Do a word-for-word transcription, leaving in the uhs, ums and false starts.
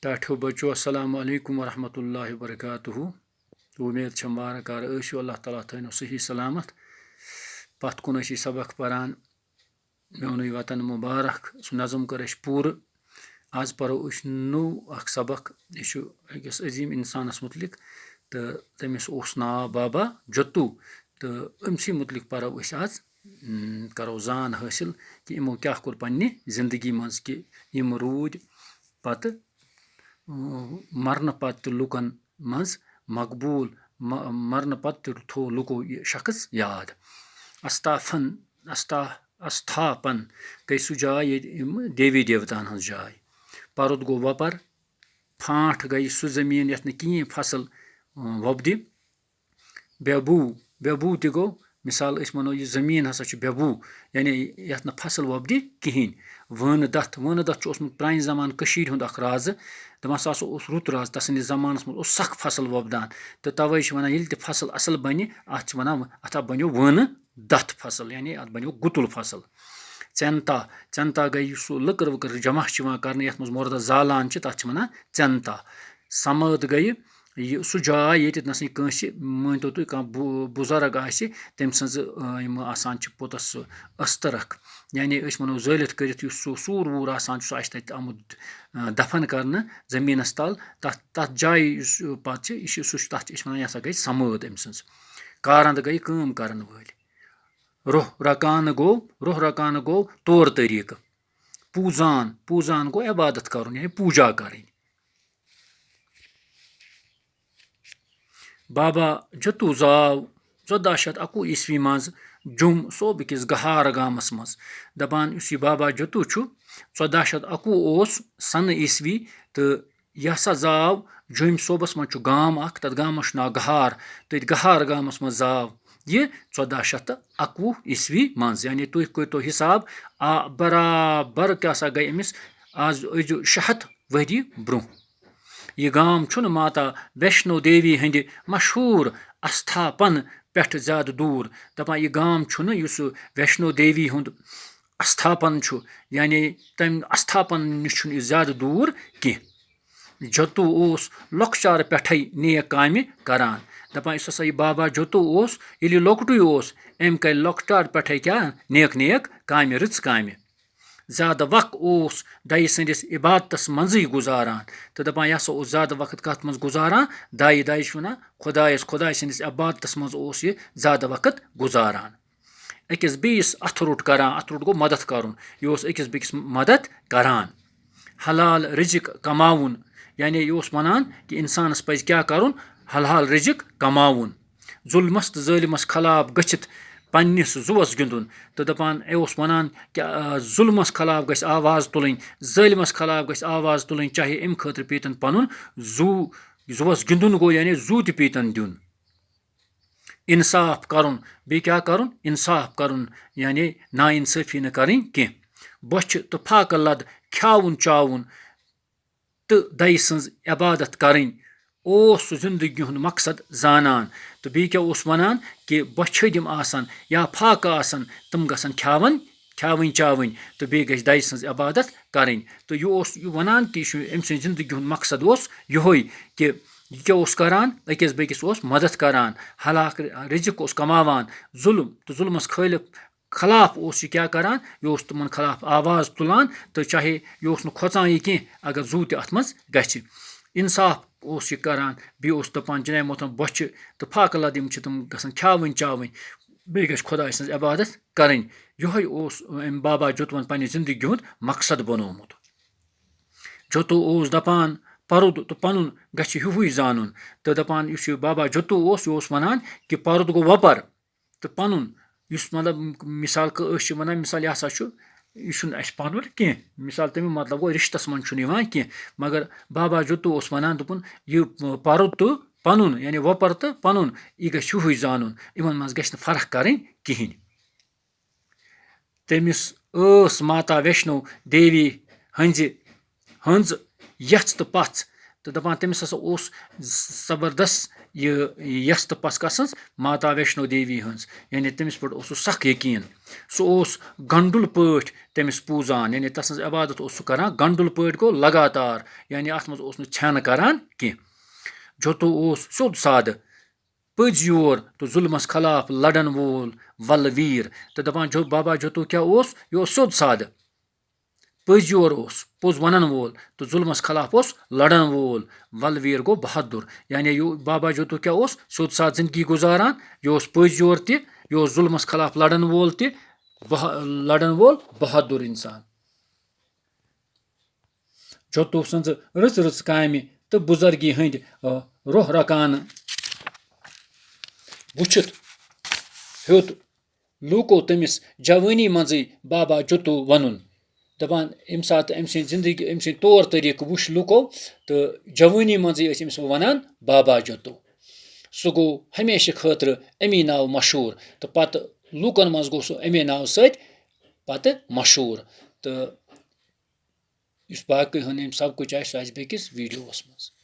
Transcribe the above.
ٹاٹھیو بچو، السلام علیکم ورحمۃ اللہ وبرکاتہ۔ وۄمید چھم وارٕ کارٕ ٲسِو، اللہ تعالیٰ تھٲینو صحیح سلامت۔ پتھ کُن ٲسۍ سبق پران، میونُے وطن مبارک، سُہ نظم کٔر اَسہِ پوٗرٕ۔ آز پرو أسۍ نوٚو اکھ سبق۔ یہِ چھُ أکِس عظیٖم اِنسانَس مُتعلِق، تہٕ تٔمِس اوس ناو بابا جتو، تہٕ أمۍ سٕے مُتعلِق پرو أسۍ آز۔ اۭں، کرو زان حٲصِل کہِ یِمو کیٛاہ کوٚر پننہِ زندگی منٛز، کہِ یِم روٗدۍ پتہٕ، اۭں، مرنہٕ پتہٕ تہِ لُکن منٛز مقبوٗل، م-، مرنہٕ پتہٕ تہِ تھوٚو لُکو یہِ شخص یاد۔ استافن، استا-، استھاپن گٔے سُہ جاے، ییٚتہِ یِم دیوی دیوتاہن ہٕنٛز جاے۔ پرُت گوٚو وۄپر، پھانٛٹھ گٔے سُہ زٔمیٖن یَتھ نہٕ کِہیٖنۍ فصل، اۭں، وۄپدِ۔ بے بوٗ، بے بوٗ تہِ گوٚو، مثال أسۍ وَنو، یہِ زٔمیٖن ہسا چھُ بے بوٗ، یعنی یَتھ نہٕ فصل وۄپدِ کِہیٖنۍ۔ وٲنہٕ دَتھ، وٲنہٕ دَتھ چھُ اوسمُت پرٛانہِ زمانہٕ کٔشیٖرِ ہُنٛد اکھ رازٕ۔ دَپان سُہ ہسا اوس رُت رازٕ، تَسٕنٛدِس زمانَس منٛز اوس سَخ فصل وۄپدان، تہٕ تَوَے چھِ وَنان، ییٚلہِ تہِ فصل اَصٕل بَنہِ، اَتھ چھِ وَنان، اَتھ ہا بَنیو وٲنہٕ دَتھ فصل، یعنی اَتھ بَنیو گُتُل فصل۔ ژٮ۪نتا، ژٮ۪نتا گٔے یُس سُہ لٔکٕر ؤکٕر جمع چھِ یِوان کرنہٕ، یَتھ منٛز مُردَس زالان چھِ، تَتھ چھِ وَنان ژٮ۪نتا۔ سمٲد گٔیہِ یہِ سُہ جاے، ییٚتہِ نَس نہٕ کٲنٛسہِ، مٲنۍ تو تُہۍ، کانٛہہ بُ-، بُزرگ آسہِ، تٔمۍ سٕنٛز، آ، یِم آسان چھِ پوٚتُس سُہ ٲستٕرَکھ، یعنی أسۍ وَنو زٲلِتھ کٔرِتھ یُس سُہ سوٗر ووٗر آسان چھُ، سُہ آسہِ تَتہِ آمُت، آ، دفن کرنہٕ زٔمیٖنَس تَل، تَتھ، تَتھ جایہِ یُس پَتہٕ چھِ، یہِ چھِ، سُہ چھُ، تَتھ چھِ أسۍ وَنان، یہِ ہسا گٔے سمٲد أمۍ سٕنٛز۔ کارَند گٔے کٲم کرن وٲلۍ۔ روہ رکانہٕ گوٚو، روہ رکانہٕ گوٚو طور طریٖقہٕ۔ پوٗزان، پوٗزان گوٚو عبادت کرُن، یعنی پوٗجا کرٕنۍ۔ بابا جتو زاو ژۄداہ شیٚتھ اَکوُہ عیسوی منٛز جوٚم صوبہٕ کِس گہار گامَس منٛز۔ دَپان یُس یہِ بابا جتو چھُ، ژۄداہ شیٚتھ اَکوُہ اوس سنہٕ عیسوی، تہٕ یہِ ہسا زاو جوٚمۍ صوبَس منٛز چھُ گام اکھ، تَتھ گامَس چھُ ناو گہار۔ تٔتھۍ گہار گامَس منٛز زاو یہِ ژۄداہ شیٚتھ تہٕ اَکوُہ عیسوی منٛز۔ یعنی تُہۍ کٔرۍتو حساب، آ، برابر کیٛاہ سا گٔے أمِس آز أزیُک شےٚ ہَتھ ؤری برٛونٛہہ۔ یہِ گام چھُنہٕ ماتا ویشنو دیوی ہٕنٛدِ مشہوٗر استھاپن پٮ۪ٹھ زیادٕ دوٗر۔ دَپان، یہِ گام چھُنہٕ، یُس ویشنو دیوی ہُنٛد استھاپن چھُ، یعنی تَمہِ استھاپن نِش چھُنہٕ یہِ زیادٕ دوٗر کینٛہہ۔ جتو اوس لۄکچارٕ پٮ۪ٹھَے نیک کامہِ کران۔ دَپان، یُس ہسا یہِ بابا جتو اوس، ییٚلہِ یہِ لۄکٹُے اوس، أمۍ کَرِ لۄکچارٕ پٮ۪ٹھَے کیٛاہ؟ نیک نیک کامہِ، رٕژ کامہِ۔ زیادٕ وق اوس دَیہِ سٕنٛدِس عبادتَس منٛزٕے گُزاران۔ تہٕ دَپان، یہِ ہسا اوس زیادٕ وقت کَتھ منٛز گُزاران؟ دَیہِ، دَیہِ چھِ وَنان خۄدایَس، خۄداے سٕنٛدِس عبادتَس منٛز اوس یہِ زیادٕ وقت گُزاران۔ أکِس بیٚیِس اَتھٕ روٚٹ کران، اَتھٕ روٚٹ گوٚو مدد کرُن، یہِ اوس أکِس بیٚکِس مدد کران۔ حلال رِزِق کماوُن، یعنی یہِ اوس وَنان کہِ اِنسانَس پَزِ کیٛاہ کَرُن؟ حلال رِزِق کماوُن۔ ظُلمَس تہٕ ظٲلِمَس خلاف گٔژھِتھ پنٛنِس زُوَس گِنٛدُن۔ تہٕ دَپان، یہِ اوس وَنان کہِ، آ، ظُلمَس خلاف گژھِ آواز تُلٕنۍ، ظٲلِمَس خلاف گژھِ آواز تُلٕنۍ، چاہے اَمہِ خٲطرٕ پیٚیہِ تَن پَنُن زُو، زُوَس گِنٛدُن گوٚو، یعنی زُو تہِ پیٚیہِ تَن دیُن۔ اِنصاف کَرُن، بیٚیہِ کیٛاہ کَرُن؟ اِنصاف کَرُن، یعنی نااِنصٲفی نہٕ کَرٕنۍ کینٛہہ۔ بۄچھِ تہٕ پھاکہٕ لَد کھیٛاوُن چاوُن تہٕ دَیہِ سٕنٛز عبادت کَرٕنۍ اوس سُہ زِندگی ہُنٛد مقصد زانان۔ تہٕ بیٚیہِ کیٛاہ اوس وَنان کہِ بۄچھِ ہٕنٛدۍ یِم آسَن یا پھاکہٕ آسَن، تِم گژھن کھیٛاوَن، کھیٛاوٕنۍ چاوٕنۍ، تہٕ بیٚیہِ گژھِ دَیہِ سٕنٛز عبادت کَرٕنۍ۔ تہٕ یہِ اوس یہِ وَنان کہِ یہِ چھُ أمۍ سٕنٛدِ زِندگی ہُنٛد مقصد اوس یِہوٚے کہِ یہِ کیٛاہ اوس کَران؟ أکِس بیٚکِس اوس مدد کَران۔ حلال رِزِق اوس کماوان۔ ظُلم تہٕ ظُلمَس خٲلِف خلاف اوس یہِ کیٛاہ کران؟ یہِ اوس تِمن خلاف آواز تُلان، تہٕ چاہے یہِ اوس نہٕ کھۄژان یہِ کینٛہہ اگر زُو تہِ اَتھ منٛز گژھِ۔ اِنصاف اوس یہِ کران، بیٚیہِ اوس دَپان، جناب محترم، بۄچھِ تہٕ پھاکہٕ لَد یِم چھِ، تِم گژھن کھیٛاوٕنۍ چاوٕنۍ، بیٚیہِ گژھِ خۄداے سٕنٛز عبادت کَرٕنۍ۔ یِہوٚے اوس أمۍ بابا جوتوَن پنٛنہِ زِندگی ہُنٛد مقصد بنوومُت۔ جوتو اوس دَپان، پَرُد تہٕ پَنُن گژھِ ہیُوٕے زانُن۔ تہٕ دَپان، یُس یہِ بابا جوتو اوس، یہِ اوس وَنان کہِ پَرُد گوٚو وۄپَر، تہٕ پَنُن، یُس مطلب، مِثال کہِ أسۍ چھِ وَنان، مِثال، یہِ ہسا چھُ، یہِ چھُنہٕ اَسہِ پَنُن کینٛہہ۔ مِثال، تَمیُک مطلب گوٚو، رِشتَس منٛز چھُنہٕ یِوان کینٛہہ۔ مگر بابا جوتو اوس وَنان، دوٚپُن، یہِ پَرُد تہٕ پَنُن، یعنی وۄپَر تہٕ پَنُن، یہِ گژھِ ہیُوٕے زانُن۔ یِمَن منٛز گژھِ نہٕ فرق کَرٕنۍ کِہیٖنۍ۔ تٔمِس ٲس ماتا ویشنو دیوی ہٕنٛزِ، ہٕنٛز یَژھ تہٕ پَژھ، تہٕ دَپان، تٔمِس ہسا اوس زبردست یہِ یَژھ تہٕ پَژھ کَسٕنٛز؟ ماتا ویشنو دیوی ہٕنٛز۔ یعنی تٔمِس پٮ۪ٹھ اوسُس سَخ یقیٖن۔ سُہ اوس گنڈُل پٲٹھۍ تٔمِس پوٗزان، یعنی تَسٕنٛز عبادت اوس سُہ کران گنڈُل پٲٹھۍ، گوٚو لگاتار، یعنی اَتھ منٛز اوس نہٕ ژھٮ۪ن کران کینٛہہ۔ جوتو اوس سیوٚد سادٕ، پٔزۍ یور تہٕ ظُلمَس خلاف لڑن وول ولہٕ ویٖر۔ تہٕ دَپان جو-، بابا جوتو کیٛاہ اوس؟ یہِ اوس سیوٚد سادٕ، پٔزۍ یور اوس، پوٚز وَنَن وول تہٕ ظُلمَس خلاف اوس لَڑَن وول۔ وَلہٕ ویٖر گوٚو بہادُر، یعنی یہِ بابا جوتو کیٛاہ اوس؟ سیوٚد سادٕ زِندگی گُزاران۔ یہِ اوس پٔزۍ یور تہِ، یہِ اوس ظُلمَس خلاف لَڑَن وول تہِ، بہا-، لَڑَن وول بہادُر اِنسان۔ جوتو سٕنٛزٕ رٕژ رٕژ کامہِ تہٕ بُزرگی ہٕنٛدۍ، آ، روح رکانہٕ وٕچھِتھ ہیوٚت لوٗکو تٔمِس جوٲنی منٛزٕے بابا جوتو وَنُن۔ دَپان، ییٚمہِ ساتہٕ أمۍ سٕنٛدۍ زِندگی، أمۍ سٕنٛدۍ طور طریٖقہٕ وٕچھ لوٗکو، تہٕ جوٲنی منٛزٕے ٲسۍ أمِس وَنان بابا جوتو۔ سُہ گوٚو ہمیشہٕ خٲطرٕ اَمی ناوٕ مشہوٗر، تہٕ پَتہٕ لوٗکَن منٛز گوٚو سُہ اَمے ناوٕ سۭتۍ پَتہٕ مشہوٗر۔ تہٕ یُس باقٕے ہُنٛد ییٚمہِ سبقٕچ آسہِ، سُہ آسہِ بیٚکِس ویٖڈیووَس منٛز۔